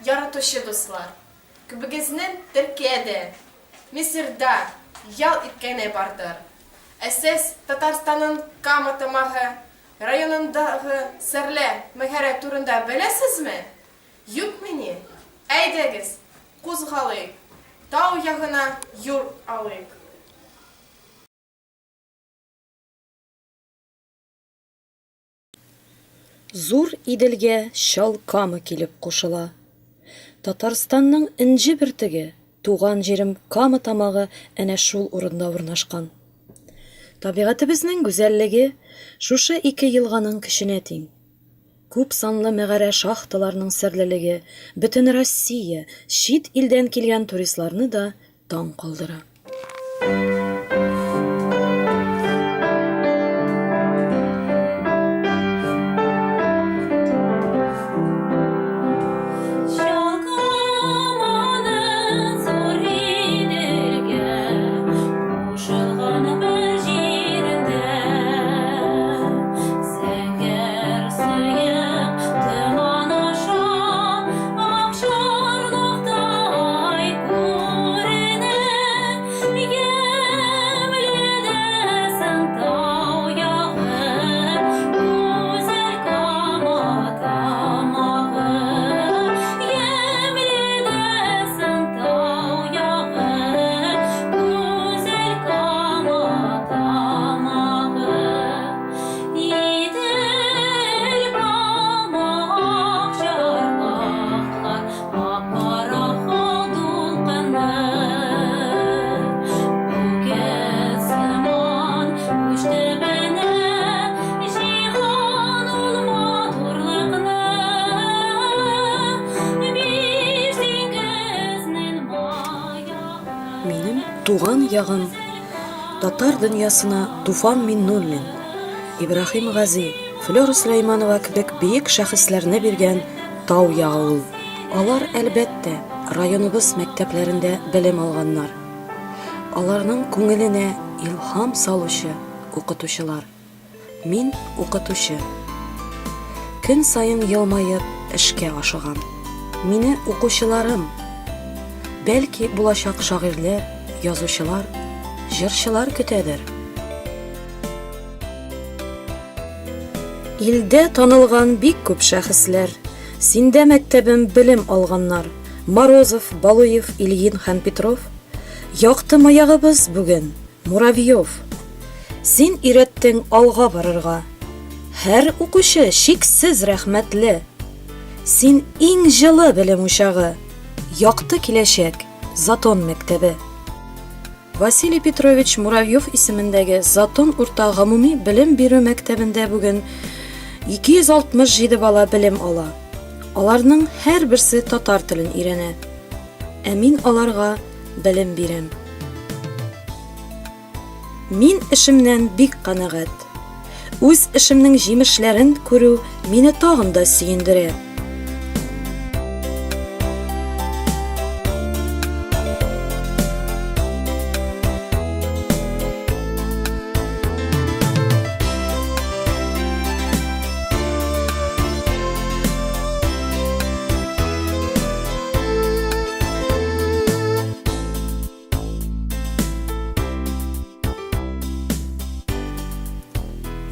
яратучы дуслар! Күбегезнең Төркиядә, Мисырда ял иткәне бардыр. Ә сез Татарстанның Кама Тамагы районындагы серле мәгарә турында беләсезме? Юкмыни? Әйдәгез, кузгалыйк, тау ягына юл алыйк. Зур Иделгә Чал Кама килеп кушыла. Татарстанның энҗе бөртеге, туган җирем Кама Тамагы әнә шул урында урнашкан. Табигатебезнең гүзәллеге шушы ике елганың көченә тиң. Күп санлы мәгарә-шахталарның серлелеге бөтен Россия, чит илдән килгән туристларны да таң калдыра. Минем туган ягым татар дөньясына Туфан Миннуллин, Ибраһим Гази, Флера Сөләйманова кебек бөек шәхесләрне биргән тау ягы ул. Алар, әлбәттә, районыбыз мәктәпләрендә белем алганнар. Аларның күңеленә илһам салучы укытучылар. Мин укытучы. Көн саен елмаеп эшкә ашыгам. Мине укучыларым, бәлки булачак шагыйрьләр, язучылар, җырчылар көтәдер. Илдә танылган бик күп шәхесләр, Синдә, мәктәбем, белем алганнар. Морозов, Балуев, Ильин һәм Петров. Якты маягыбыз бүген, Муравьев. Син өйрәттең алга барырга. Һәр укучы чиксез рәхмәтле. Син иң җылы белем учагы, Якты киләчәк, Затон мәктәбе. Василий Петрович Муравьев исемендәге Затон урта гомуми белем бирү мәктәбендә бүген 267 бала белем ала. Аларның һәрберсе татар телен өйрәнә. Ә мин аларга белем бирәм. Мин эшемнән бик канәгать. Үз эшемнең җимешләрен күрү мине тагын да сөендерә.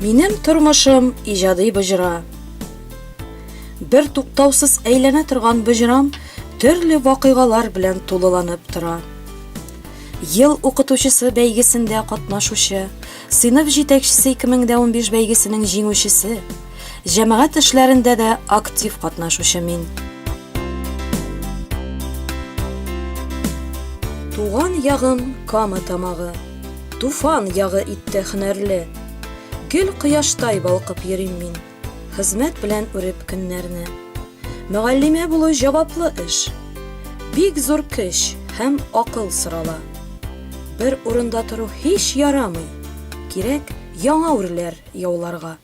Минем тормышым иҗади боҗра. Бер туктаусыз әйләнә торган боҗрам төрле вакыйгалар белән тулыланып тора. Ел укытучысы бәйгесендә катнашучы, сыйныф җитәкчесе 2015 бәйгесенең җиңүчесе, җәмәгать эшләрендә дә актив катнашучы мин. Туган ягым Кама тамагы, Туфан ягы итте һөнәрле. Гел кояштай балкып йөрим мин, Хезмәт белән үреп көннәрне. Мөгаллимә булу җаваплы эш. Бик зур көч һәм акыл сорала. Бер урында тору һич ярамый, Кирәк яңа үрләр яуларга.